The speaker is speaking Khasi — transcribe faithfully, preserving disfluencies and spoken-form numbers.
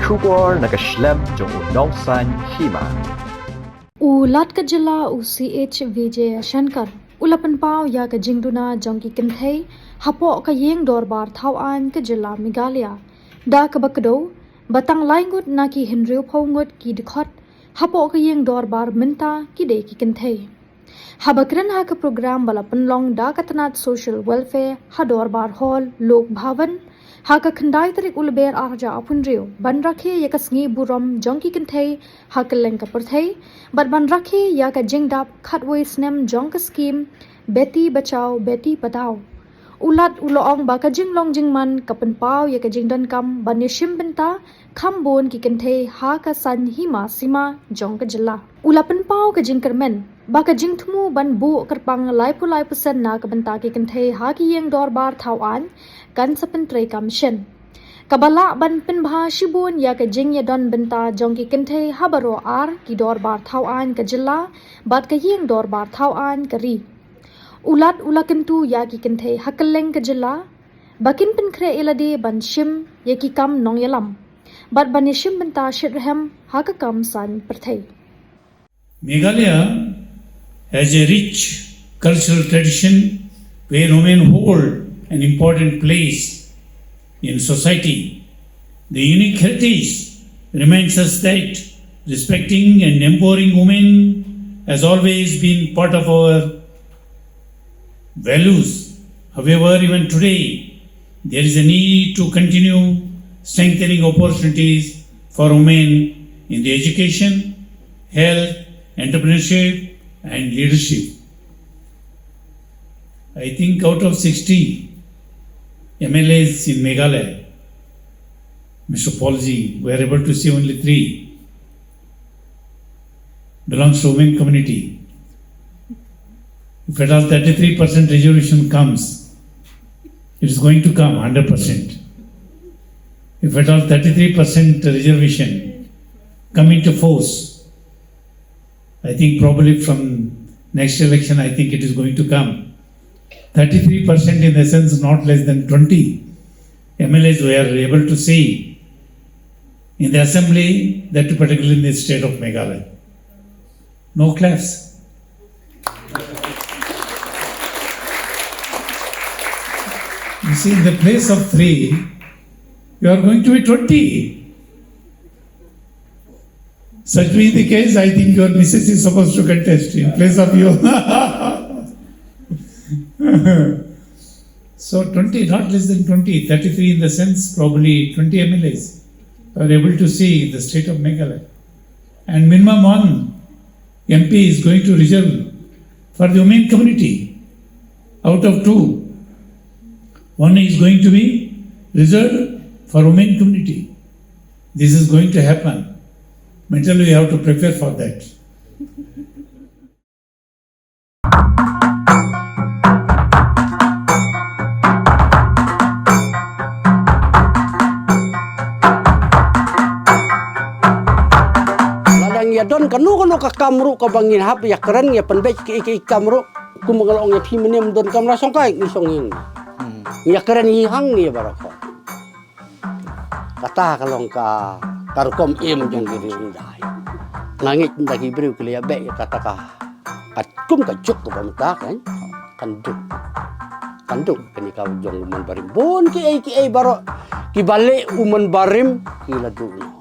Khubor na ka shlem jong u nongsaiñ hima. U Lat ka jylla u C H Vijayashankar u la pynpaw ïa ka jingduna jong ki kynthei hapoh ka ïing dorbar thaw aiñ ka jylla Meghalaya, da kaba kdew ba tang lai ngut na ki hynriewphew ngut ki dkhot hapoh ka ïing dorbar mynta ki dei ki kynthei. Haba kren ha ka program ba la pynlong da ka tnat Social Welfare ha Dorbar Hall, Lok Bhavan, ha ka khyndai tarik u Lber arhajar arphew hynriew, ban rakhe ïa ka sngi burom jong ki kynthei ha kylleng ka pyrthei bad ban rakhe ïa ka jingdap khatwei snem jong ka skhim Beti Bachao Beti Padhao, u Lat u la ong ba ka jinglong jingman ka pynpaw ïa ka jingdonkam ban ïashim bynta kham bun ki kynthei ha ka saiñ hima sima jong ka jylla. U la pynpaw ka jingkyrmen ba ka jingthmu ban buh kyrpang laiphew lai percent na ka bynta ki kynthei ha ki ïing dorbar thaw aiñ kan sa pyntreikam shen, kaba lah ban pynbha shibun ïa ka jingïadon bynta jong ki kynthei ha baroh ar ki dorbar thaw aiñ ka jylla bad ka ïing dorbar thaw aiñ ka ri. U Lat u la kyntu ïa ki kynthei ha kylleng ka jylla ba kin pynkhreh ïa lade ban shim ïa ki kam nongïalam bad ban ïashim bynta shitrhem ha ka kam saiñ pyrthei. Meghalaya has a rich cultural tradition where women hold an important place in society. The unique heritage reminds us that respecting and empowering women has always been part of our values. However, even today, there is a need to continue strengthening opportunities for women in the education, health, entrepreneurship, and leadership. I think out of sixty M L As in Meghalaya, Mister Paulji, we are able to see only three belongs to women community. If at all thirty-three percent reservation comes, it is going to come hundred percent. If at all thirty-three percent reservation come into force, I think probably from next election, I think it is going to come. Thirty-three percent in the sense not less than twenty M L As we are able to see in the assembly, that too particularly in the state of Meghalaya. No claps. You see, in the place of three, you are going to be twenty. Such being the case, I think your missus is supposed to contest in place of you. So twenty, not less than twenty, thirty-three in the sense, probably twenty M L As are able to see the state of Meghalaya. And minimum one M P is going to reserve for the women community. Out of two, one is going to be reserved for women community. This is going to happen. Mentally, we have to prepare for that. Lada ngi ïa don kano kano ka kam ruh kaba ngin hap ïa kren ïa pynbeit kiei kiei kam ruh, kumba nga la ong ïa phi mynne, ym don kam la shongkai ngi shong ïing. Ngi ïa kren ngi hangne baroh. Kata ka long ka, ka rukom im jong ki riew India. Nga ngeit ynda ki briew ki la ïa beh ïa kata ka, ka kum ka juk kaba mynta kan, kan duk. Kan duk kane ka jong u Mon Barim. Bun kiei kiei baroh kiba leh u Mon Barim ki la duh noh.